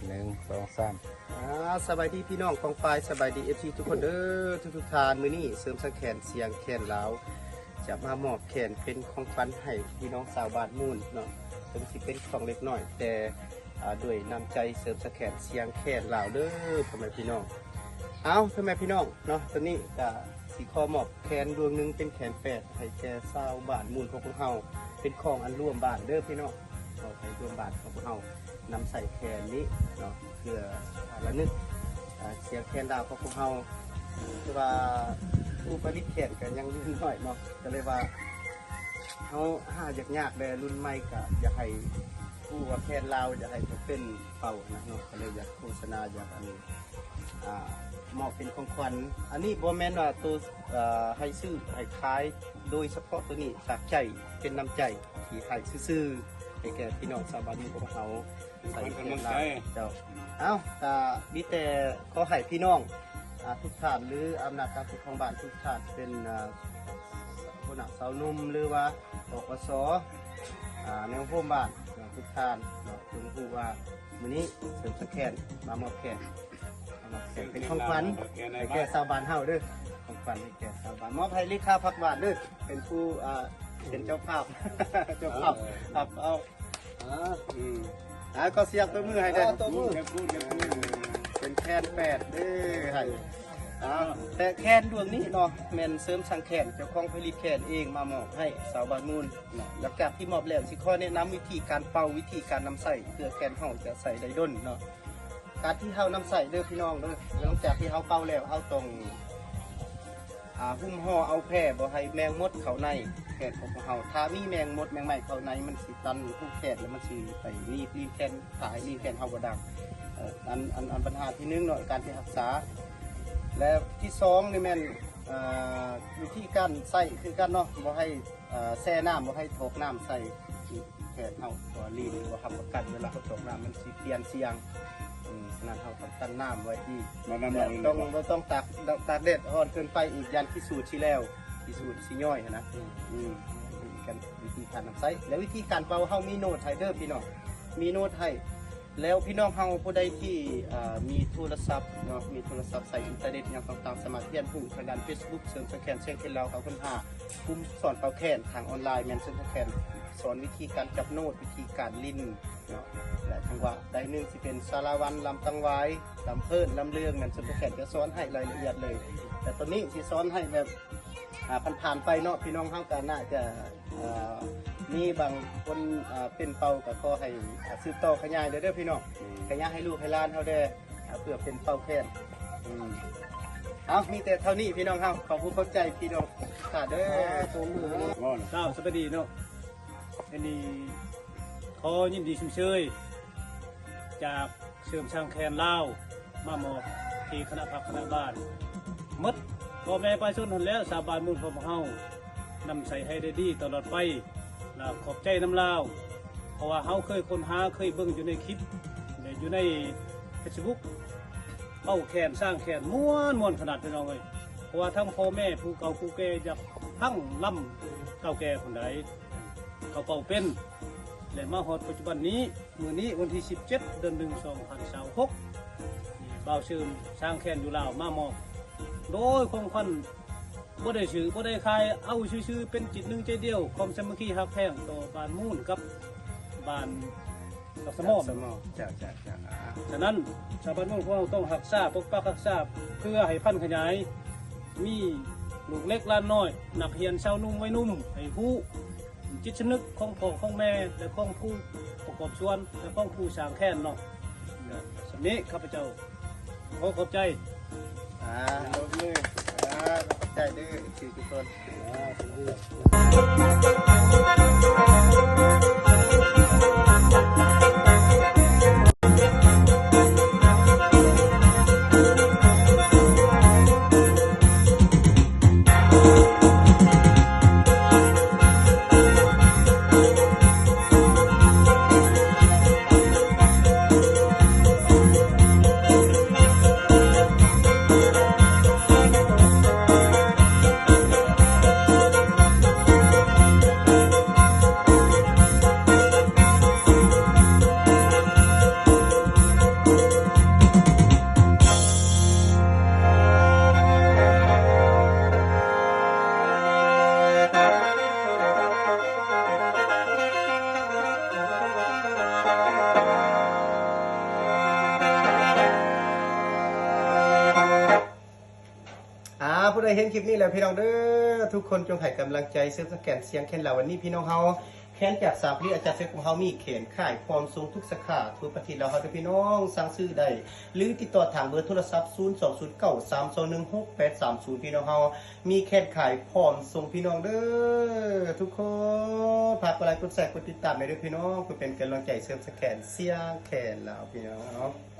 ໜຶ່ງ ສອງ ສາມ ອ່າ ສະບາຍດີພີ່ນ້ອງປ້ອງປາຍ ສະບາຍດີເອັຟຊີທຸກຄົນເດີ ທຸກໆທ່ານ. ມື້ນີ້ເສີມສັງແຂນສຽງແຄນລາວ ຈະມາມອບແຄນເປັນຂອງຂວັນໃຫ້ພີ່ນ້ອງຊາວບ້ານມູນເນາະ, ເຖິງຊິເປັນຂອງເລັກນ້ອຍ ແຕ່ ອ່າ ດ້ວຍນ້ຳໃຈເສີມສັງແຂນສຽງແຄນລາວເດີພໍ່ແມ່ພີ່ນ້ອງ. ເອົາ ພໍ່ແມ່ພີ່ນ້ອງເນາະ, ຕອນນີ້ກະຊິຂໍມອບແຄນດວງໜຶ່ງເປັນແຄນແປດ ໃຫ້ແກ່ຊາວບ້ານມູນຂອງພວກເຮົາ ເປັນຂອງອັນຮ່ວມບ້ານເດີພີ່ນ້ອງ, ເອົາໃຫ້ຮ່ວມບ້ານຂອງພວກເຮົານຳໃຊ້ແຄນນີ້ເນາະ ເພື່ອລະນຶກ ອ່າ ສຽງແຄນລາວຂອງພວກເຮົາ. ຄືວ່າຜູ້ຜະລິດແຄນກະຍັງລຸ້ນນ້ອຍເນາະ, ກະເລີຍວ່າ ເຮົາຫາຍາກໆແດ່ ລຸ້ນໃໝ່ກະຢາກໃຫ້ຮູ້ວ່າແຄນລາວ ຢາກໃຫ້ເປັນເປົ້ານະເນາະ, ກະເລີຍຢາກໂຄສະນາ ຢາກອັນ ອ່າ ມອບເປັນຂອງຂວັນ. ອັນນີ້ບໍ່ແມ່ນວ່າໂຕ ເອີ ໃຫ້ຊື້ໃຫ້ຂາຍໂດຍສະເພາະ, ໂຕນີ້ຈາກໃຈ ເປັນນ້ຳໃຈທີ່ໃຫ້ຊື່ໆ ໃຫ້ແກ່ພີ່ນ້ອງຊາວບ້ານຂອງເຮົາ. ໃສ່ແຄນລາວ ເຈົ້າ. ເອົ້າ ກະມີແຕ່ຂໍໃຫ້ພີ່ນ້ອງ ອ່າ ທຸກທ່ານ ຫຼື ອຳນາດການປົກຄອງບ້ານທຸກທ່ານ ເປັນ ອ່າ ຫົວໜ້າຊາວໜຸ່ມ ຫຼືວ່າ ປກສ ອ່າ ແນວໂຮມບ້ານ ທຸກທ່ານເນາະ ຈົ່ງຮູ້ວ່າມື້ນີ້ເສີມສັງແຂນມາມອບແຄນ ມາມອບແຄນເປັນຂອງຂວັນໃຫ້ແກ່ຊາວບ້ານເຮົາເດີ, ຂອງຂວັນໃຫ້ແກ່ຊາວບ້ານ ມອບໃຫ້ເລຂາພັກບ້ານເດີ ເປັນຜູ້ ອ່າ ເປັນເຈົ້າພາບ ເຈົ້າພາບ ເອີ ຮັບເອົາ. ອ່າ ອືມ ອ່າ ຂໍສຽງຕົບມືໃຫ້ແດ່ ຕົບມື ເປັນແຄນແປດເດີ ໃຫ້ ອ່າ ແຕ່ແຄນດວງນີ້ເນາະ ແມ່ນເສີມສັງແຂນ ເຈົ້າຂອງຜະລິດແຄນເອງ ມາມອບໃຫ້ຊາວບ້ານມູນເນາະ. ຫຼັງຈາກທີ່ມອບແລ້ວ ຊິຂໍແນະນຳວິທີການເປົ່າ ວິທີການນຳໃຊ້ ເພື່ອແຄນເຮົາຈະໃຊ້ໄດ້ດົນເນາະ. ການທີ່ເຮົານຳໃຊ້ເດີພີ່ນ້ອງເດີ ຫຼັງຈາກທີ່ເຮົາເປົ່າແລ້ວ ເຮົາຕ້ອງ ອ່າ ຫຸ້ມຫໍ່ເອົາແຜ່ ບໍ່ໃຫ້ແມງມົດເຂົ້າໃນແຄນຂອງພວກເຮົາ. ຖ້າມີແມງມົດແມງໄມ້ເຂົ້າໃນ ມັນຊິຕັນຮູແຄນ ແລ້ວມັນຊິໄປໜີບລີນແຄນ ພາໃຫ້ລີນແຄນເຮົາບໍ່ດັງ. ເອີ ອັນ ອັນ ອັນບັນຫາທີໜຶ່ງເນາະ ການທີ່ຮັກສາ ແລະ ທີສອງນີ້ແມ່ນ ເອີ ວິທີການໃຊ້ຄືກັນເນາະ ບໍ່ໃຫ້ ເອີ ແຊ່ນ້ຳ ບໍ່ໃຫ້ຖອກນ້ຳໃສ່ແຄນເຮົາ ເພາະວ່າລີນບໍ່ຮັບປະກັນ ເວລາເຮົາຖອກນ້ຳມັນຊິປ່ຽນສຽງ. ອືມ ສະນັ້ນເຮົາຕ້ອງຕັ້ງນ້ຳໄວ້ດີ ບໍ່ຕ້ອງ ບໍ່ຕ້ອງຕາກ ຕາກແດດຮ້ອນເກີນໄປອີກ ຢ້ານຂີ້ສູດຊິແຫຼວ ຂີ້ສູດຊິຍ້ອຍຫັ້ນນະ. ອືມ ອືມ ວິທີການ ວິທີການນຳໃຊ້ ແລະ ວິທີການເປົ່າ ເຮົາມີໂນ້ດໃຫ້ເດີພີ່ນ້ອງ ມີໂນ້ດໃຫ້. ແລ້ວພີ່ນ້ອງເຮົາຜູ້ໃດທີ່ ເອີ ມີໂທລະສັບເນາະ ມີໂທລະສັບໃຊ້ອິນເຕີເນັດຫຍັງຕ່າງໆ ສາມາດຮຽນຮູ້ທາງດ້ານເຟສບຸກ ເສີມສັງແຂນສຽງແຄນລາວ ເຮົາຄົ້ນຫາກຸ່ມສອນເປົ່າແຄນທາງອອນລາຍ ແມ່ນເສີມສັງແຂນ ສອນວິທີການຈັບໂນ້ດ ວິທີການຫຼິ້ນເນາະ ແລະ ຈັງຫວະໃດໜຶ່ງ ຊິເປັນສາລະວັນ ລຳຕັງຫວາຍ ລຳເພີນ ລຳເລື່ອງ ແມ່ນເສີມສັງແຂນຈະສອນໃຫ້ລາຍລະອຽດເລີຍ. ແຕ່ຕອນນີ້ຊິສອນໃຫ້ແບບ ອ່າ ຜ່ານໆໄປເນາະ ພີ່ນ້ອງເຮົາກໍໜ້າຈະ ເອີ ມີບາງຄົນ ເປັນເປົ່າ ກໍຂໍໃຫ້ ອາ ສືບຕໍ່ຂະຫຍາຍເດີ ເດີພີ່ນ້ອງ ຂະຫຍາຍໃຫ້ລູກໃຫ້ຫຼານເຮົາແດ່ ເພື່ອເປັນເປົ່າແຄນ. ອືມ ເອົາ ມີແຕ່ເທົ່ານີ້ພີ່ນ້ອງເຮົາ ຂອບຄຸນຂອບໃຈພີ່ນ້ອງທຸກທ່ານເດີ. ເຈົ້າ ສະບາຍດີເນາະ ອັນນີ້ຂໍຍິນດີຊົມເຊີຍຈາກ ເສີມສັງແຂນລາວ ມາມອບທີ່ຄະນະພັກຄະນະບ້ານໝົດ ພໍ່ແມ່ປະຊາຊົນຫັ້ນແຫຼະ ຊາວບ້ານໝູ່ຂອງພວກເຮົາ ນຳໃຊ້ໃຫ້ໄດ້ດີຕະຫຼອດໄປ ລະຂອບໃຈນຳລາວ ເພາະວ່າເຮົາເຄີຍຄົ້ນຫາ ເຄີຍເບິ່ງຢູ່ໃນຄລິບ ແລະ ຢູ່ໃນເຟສບຸກ ເປົ່າແຄນ ສາງແຄນ ມ່ວນ ມ່ວນຂະໜາດ ພີ່ນ້ອງເອີຍ. ເພາະວ່າທັງພໍ່ແມ່ຜູ້ເກົ່າຜູ້ແກ່ ຢາກຟັງລຳເກົ່າແກ່ພຸ້ນໃດ ເຂົາເປົ່າເປັນ ແລະ ມາຮອດປັດຈຸບັນນີ້ ມື້ນີ້ວັນທີສິບເຈັດ ເດືອນໜຶ່ງ ສອງພັນຊາວຫົກ ບ່າວເສີມສາງແຄນຢູ່ລາວມາມອບ ໂດຍຂອງຂວັນ ບໍ່ໄດ້ຊື້ບໍ່ໄດ້ຂາຍ ເອົາຊື່ໆ ເປັນຈິດໜຶ່ງໃຈດຽວ ຄວາມສາມັກຄີຮັກແພງຕໍ່ບ້ານມູນກັບບ້ານ ປາກສະໝອມ ປາກສະໝອມ ເຈົ້າ ເຈົ້າ ເຈົ້າ ອ່າ ສະນັ້ນ ຊາວບ້ານເມືອງຂອງເຮົາຕ້ອງຮັກສາ ປົກປັກຮັກສາ ເພື່ອໃຫ້ພັນຂະຫຍາຍ ມີລູກເລັກຫຼານນ້ອຍ ນັກຮຽນຊາວໜຸ່ມໄວໜຸ່ມ ໃຫ້ຮູ້ຈິດສຳນຶກຂອງພໍ່ຂອງແມ່ ແລະ ຂອງຜູ້ປະກອບສ່ວນ ແລະ ຂອງຜູ້ສ້າງແຄນເນາະ. ສ່ຳນີ້ຂ້າພະເຈົ້າຂໍຂອບໃຈ. ອ່າ ຕົບມື ອ່າ ໃຈເດີ ເອັຟຊີ ທຸກຄົນ. ອ່າ ຜູ້ໃດເຫັນຄລິບນີ້ແລ້ວ ພີ່ນ້ອງເດີ ທຸກຄົນຈົ່ງໃຫ້ກຳລັງໃຈເສີມສັງແຂນສຽງແຄນລາວ. ວັນນີ້ພີ່ນ້ອງເຮົາ ແຄນຈາກສາວຜະລິດອາຈານເຊກ ຂອງເຮົາມີແຄນຂາຍພ້ອມສົ່ງທຸກສາຂາທົ່ວປະເທດລາວເຮົາເດີ ພີ່ນ້ອງ. ສັ່ງຊື້ໄດ້ ຫຼື ຕິດຕໍ່ທາງເບີໂທລະສັບ ສູນສອງສູນເກົ້າ ສາມສອງໜຶ່ງ ຫົກແປດສາມສູນ. ພີ່ນ້ອງເຮົາມີແຄນຂາຍພ້ອມສົ່ງ ພີ່ນ້ອງເດີ ທຸກຄົນ. ຝາກກົດໄລກົດແຊກົດຕິດຕາມໃຫ້ເດີ ພີ່ນ້ອງ ເພື່ອເປັນກຳລັງໃຈເສີມສັງແຂນສຽງແຄນລາວ ພີ່ນ້ອງເນາະ.